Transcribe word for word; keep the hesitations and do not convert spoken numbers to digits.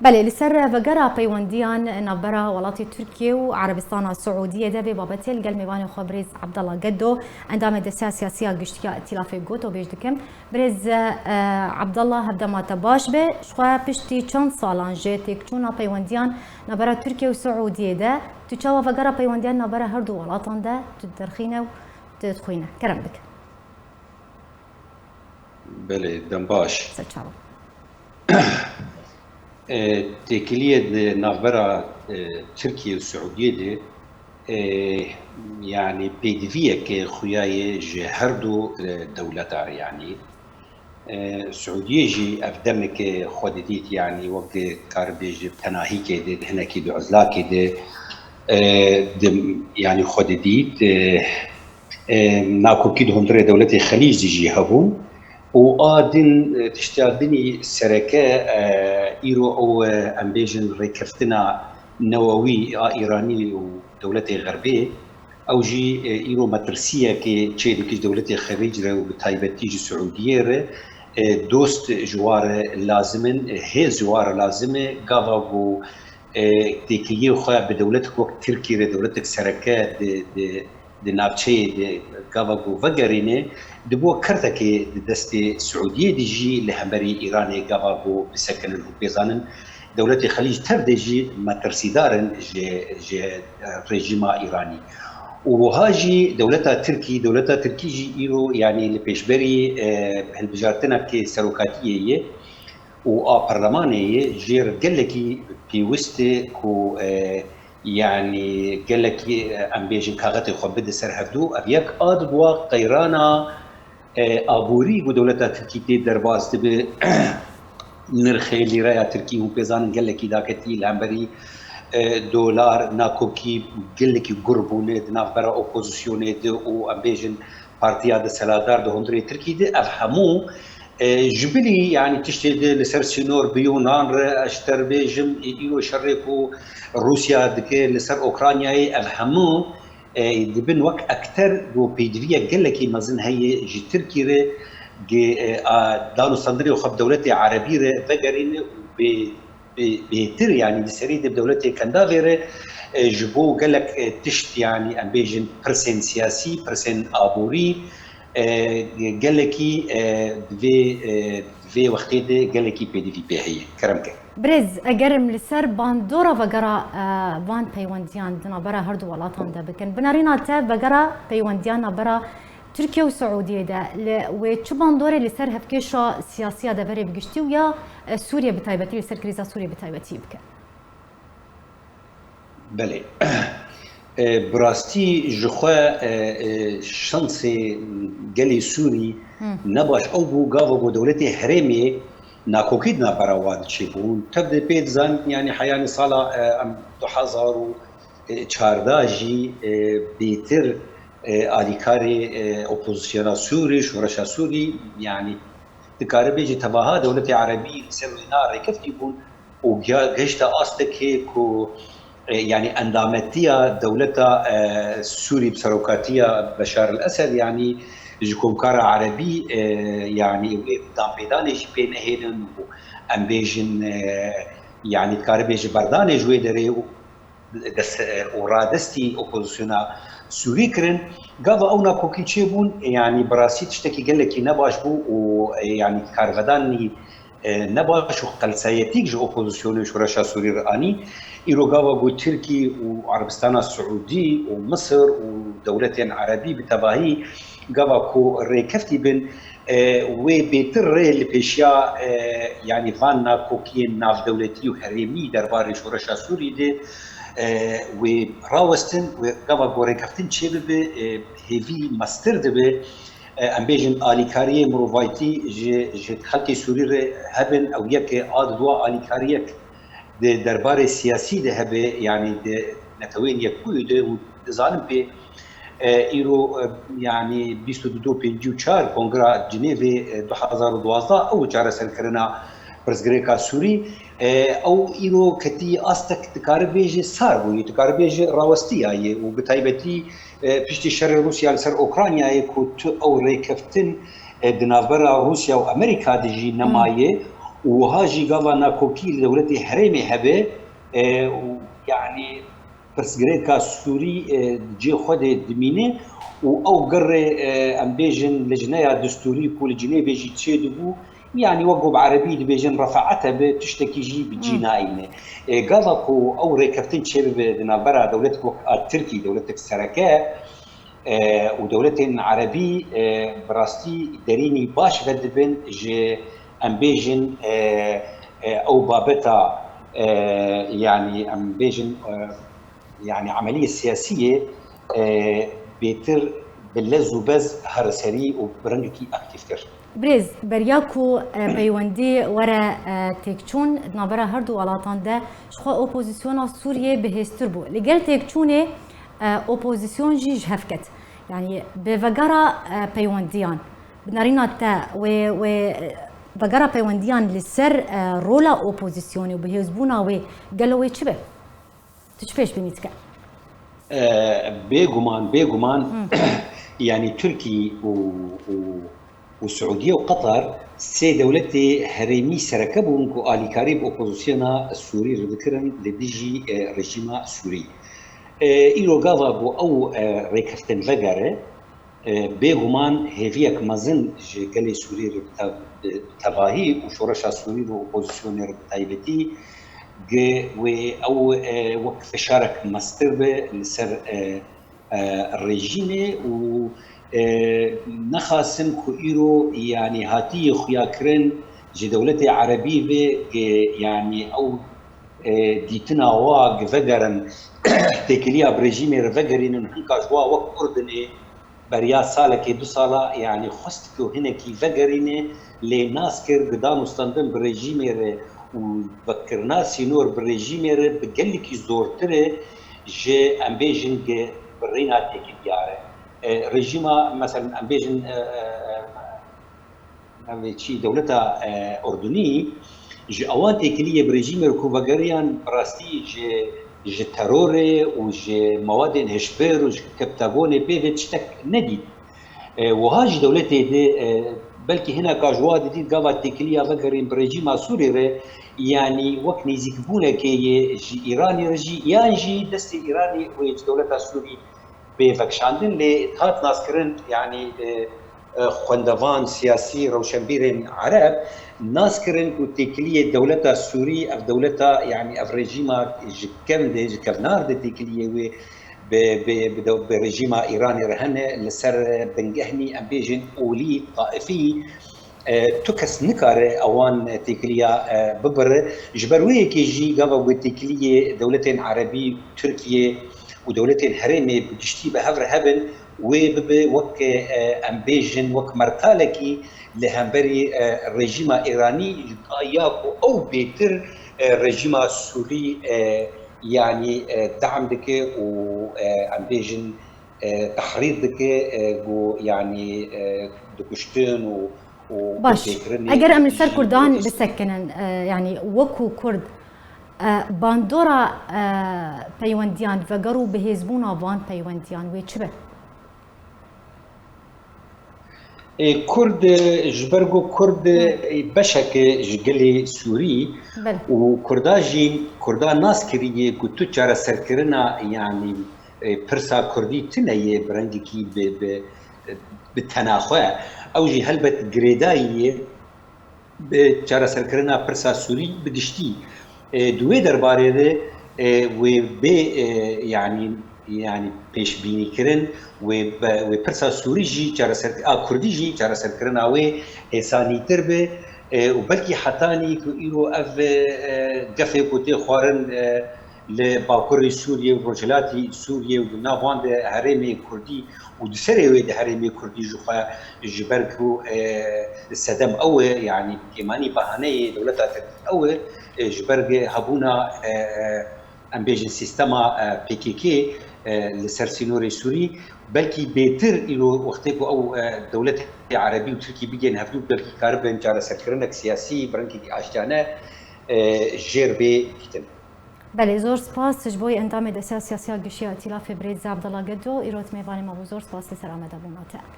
Belê, li ser vegera peywendiyan navbera welatê Tirkiye û Erebistana Siûdiyê de vê babetê li gel mêvanê xwe birêz Abdallah Geddo, endamê Desteya Siyasî ya Giştî ya Îtîlafê Goto bêj dikim. Birêz, e, Abdallah, hevdema te baş be. Ji xwe piştî çend salan ji têkçûna peywendiyan navbera Tirkiye û Siûdiyê de, tu çawa vegera peywendiyan navbera her du welatan de tu didirxîne û tu dixwîne? Kerem bike. Belê, dem baş. Ser çavan. E, têkiliyê di navbera, e, Tirkiye û Siûdiyê de, e, yanî pêdiviyeke xuya ye ji her du, e, dewleta re, yanî. E, Siûdiyê jî ev demeke xwe didît, yanî wek karibêje tenahîkê de, hinekî di uzlakê de, e, di, yanî xwe didît, e, e, nakokî di hundirê dewletê Xelîc de jî hebûn. Û a din, e, tişta dinî sereke, e, îro ew, e, em bêjin rêkeftina newewî a Îranî û dewletê Xerbê, ew jî, e, îro metirsiyekê çê dike ji dewletê Xelîc re û bi taybetî ji Siûdiyê re, e, dost ji wa re lazim in, e, hêz ji wa re lazim e, gava ku, e, têkiliyê xwe bi dewletek wek Tirkî re, dewletek sereke di, di, di navçeyê de gava ku vegerîne, dibo kertekê di destê Siûdiyê de jî li hemberî Îranê gava ku bisekinin û pêzanin dewletê Xelîc tev de jî metirsîdar in ji, ji rejîma Îranî. Û wiha jî dewleta Tirkî, dewleta Tirkî jî îro, yanî li pêşberî, e, hilbijartinekê serokatiyê ye û a perlemanê ye, jê re gelekî pêwist e ku, e, yanî gelekî, e, em bêjin kaxetê xwe bide ser hevdû. Ev yek a diduwa qeyrana, e, aborî ku dewleta Tirkî tê derbas dibe, nirxê lîreya Tirkî hûn pê zanin gelekî daketî li hemberî, e, dolar, nakokî gelekî gur bûne di navbera opozisyonê de û em bêjin partiya desthilatdar di hundirê Tirkî de. Ev hemû, e, ji bilî, yanî tiştê de li ser sînor bi Yunan re, ez ji te re bêjim, e, îro şerê ku Rûsya dike li ser Ukraynayê, ev hemû, e, dibin wek ekter ku pêdiviyek gelekî mezin heye ji Tirkî re, gi, e, a, danûstandinê xwe bi dewletê erebî re vegerîne û bê, bê, bêtir, yanî di serî de bi dewletê Kendavê re, e, ji bo gelek, e, tişt, yanî em bêjin pirsên siyasî, pirsên aborî, e, gelekî, e, di vê, e, di vê wextê de gelekî pêdivî pê heye. Kerem ke. Birêz, egerim li ser bandora vegera, e, van peywendiyan di navbera her du welatan de bikin. Binarîna te vegera peywendiyan navbera Tirkiye û Siûdiyê de li wê çi bandorê li ser hevkêşa siyasî ya deverê bi giştî û ya, e, Sûriyê bi taybetî, li ser krîza Sûriyê bi taybetî bike? Belê. E, bi rastî ji xwe, e, e, şansê gelê Sûrî Hmm. ne baş ew bû, gava ku dewletê herêmê nakokî di navbera wan çêbûn. Tev de pê dizan, yanî heyanî sala, e, em du hezar û çardeh jî, e, bêtir, e, alîkarê, e, opozisyona Sûrî, şoreşa Sûrî, yanî dikare bêje tevaha dewletê erebî li ser wêna rêkeftî bûn û giha-, gehişte astekê ku, e, yanî endametiya dewleta, e, Sûrî bi serokatiya Beşar el Esed, yanî ji komkara erebî, e, yanî wê danpêdanê jî pê nehêlin û em bêjin, e, yanî dikare bêje berdanê ji wê derê û dest, û radestî opozisyona Sûrî kirin. Gava ew nakokî çêbûn, yanî bi rastî tiştekî gelekî nebaş bû û, e, yanî karvedanî, e, nebaş û qelsayetîk ji opozisyonê û şoreşa Sûrî re anî. Îro gava ku Tirkî û Erebistana Siûdî û Misir û dewletên erebî bi tevahî gava ku rêkeftî bin, e, wê bêtir rê li pêşiya, e, yanî van nakokiyên navdewletî û herêmî derbarê şoreşa Sûrî de, e, wê rawestin, wê gava ku rêkeftin çêbibe, e, hêvî mestir dibe, e, em bêjin alîkariyê mirovayetî ji, ji xelkê Sûrî re hebin, ew yek e, a diduwa alîkariyek di derbarê siyasî de hebe, yanî di Neteweyên Yekbûyî de û dizanin pê, e, îro, e, yanî bîst û du do pêncî û çar Kongra Cinêvê, e, du hezar û duwazdeh ew çareserkirina pirsgirêka Sûrî, e, ew îro ketî astek dikare bêje sar bûye, dikare bêje rawestiyaye û bi taybetî, e, piştî şerê Rûsya li ser Ukraynayê ku tu ew rêkeftin, e, di navbera Rûsya û Amerîka de jî nemaye, Û wiha jî gava nakokî li dewletê herêmê hebe, e, û, yanî, pirsgirêka Sûrî, e, di cihê xwe de dimîne û ew girê, e, em bêjin, lijneya destûrî ku li Cinêvê jî çêdibû, yanî wek ku bi erebî dibêjin refaet hebe, tiştekî jî bi cî Hmm. nayîne. E, gava ku ew rêkeftin çêbibe di navbera dewletek wek a Tirkî, dewletek sereke, e, û dewletên erebî, e, bi rastî derînî baş vedibin ji, em bêjin, e, e, ew babeta, e, yanî em bêjin, e, yanî emeliyê siyasiyê, e, bêtir bi lez û bez here serî û bi rengekî aktîftir. Birêz, beriya ku, e, peywendî were, e, têkçûn, di navbera her du welatan de jixwe opozisyona Sûriyê bihêztir bû. Li gel têkçûnê, e, opozisyon jî ji hev ket. Yanî bi vegera, e, peywendiyan, bi nerîna te wê, wê, e, vegera peywendiyan li ser, e, rola opozisyonê û bihêzbûna wê, gelo wê çi be? Tu çi pêşbînî dike? E, bêguman, bêguman, Hı. yanî Tirkî û, û, û Siûdiye û Qetar sê dewletê herêmî sereke bûn ku alîkarî bi opozisyona Sûrî re dikirin li dijî, e, rejîma Sûrî. E, îro gava ku ew, e, rêkeftin vegere, e, bêguman hêviyek mezin ji gelê Sûrî re bi te-, bi tevahî û şoreşa Sûrî re û opozisyonê re bi taybetî, gi wê ew, e, wek fişarek mestir be li ser, e, e, rejîmê û, e, nexasim ku îro, yanî, hatiye xuyakirin ji dewletê erebî ve, e, yanî, ew, e, dîtina wa gi vegerin, têkiliya bi rejîmê re vegerînin, hinka ji wa wek Urdunê, beriya salekê, du sala, yanî, xwest ku hinekî vegerîne, lê nas kir, gi dan û standin bi rejîmê re û vekirina sînor bi rejîmê re bi gelekî zortir e ji, em bêjin, gi birîna têkiliya re. E, rejîma, meselen, em bêjin, e, e, e, navê çi, dewleta, e, Urdunî, ji ewan têkiliyê bi rejîmê re ku vegeriyan, bi rastî ji, ji terorê û ji mewadên hişbir û ji Pentagonê pê ve tiştek nedît. E, wiha ji dewletê de, e, belkî hineka ji wa didît gava têkiliya vegerîn bi rejîma Sûrî re, yanî wek nêzîkbûnekê yê ji Îranê re jî, yan jî destê Îranê wê ji dewleta Sûrî bê vekişandin, lê hat naskirin, yanî, e, e, xwendevan, siyasî, rewşenbîrên ereb nas kirin ku têkiliyê dewleta Sûrî, ev dewleta, yanî ev rejîma ji kevn de, ji kevnar de têkiliyê wê bi, bi, bi, dew-, bi rejîma Îranê re hene, li ser bingehnî, em bêjin, olî, taifî, e, tu kes nikare ewan têkiliya, e, bibire. Ji ber wê yekê jî gava wê têkiliyê dewletên erebî, Tirkiye û dewletên herêmê bi giştî bi hev re hebin, wê bibe wek, e, em bêjin, wek mertalekî li hemberî, e, rejîma Îranî, ya ku ew bêtir, e, rejîma Sûrî, e, yanî, e, deam dike û, e, em bêjin, e, tehrîd dike, e, ku, yanî, e, dikuştin û, û Baş, qirkêkirinê eger em li ser jî Kurdan bisekinin, e, yanî wekû Kurd, e, bandora, e, peywendiyan veger û bihêzbûna van peywendiyan wê çi be? Ê, Kurd, e, ji ber ku Kurd, e, Hı. beşek e ji gelê Sûrî Belê. û Kurda jî, Kurda nas kiriye ku tu çareserkirina, yanî, e, pirsa Kurdî tune ye bi rengekî bi, bi, bi tenaxwe. Ew jî helbet girêdayî ye bi çareserkirina pirsa Sûrî bi giştî. E, di wê derbarê de, e, wê bê, e, yanî, yanî pêşbînîkirin, wê be, wê pirsa Sûrî jî çareser, a Kurdî jî çareserkirina wê hêsanîtir be, e, û belkî hetanî ku îro ev, e, e, gefê ku tê xwarin, e, li bakurê Sûriyê û rojhilatî Sûriyê û di nav wan de herêmê Kurdî û di serê wê de herêmê Kurdî jixwe, ji ber ku, e, sedem ew e, yanî kêmanî bahaneyê dewleta Tirk ew e, e, ji ber hebûna, e, e, em bêjin sîstema, e, P K K, e, li ser sînorê Sûrî, belkî bêtir îro wextê ku ew, e, dewletê erebî û Tirkî bigên hevdû, belkî karibin çareserkirinek siyasî bi rengekî aştiyane, e, jêr bê dîtin. Belê, zor spas ji bo yê endamê Desteya Siyasiya Gişiya Îtîlafê Birêz Abdullah Gedo, îro tu mêvanê me bû. Zor spas li ser amadebûna te.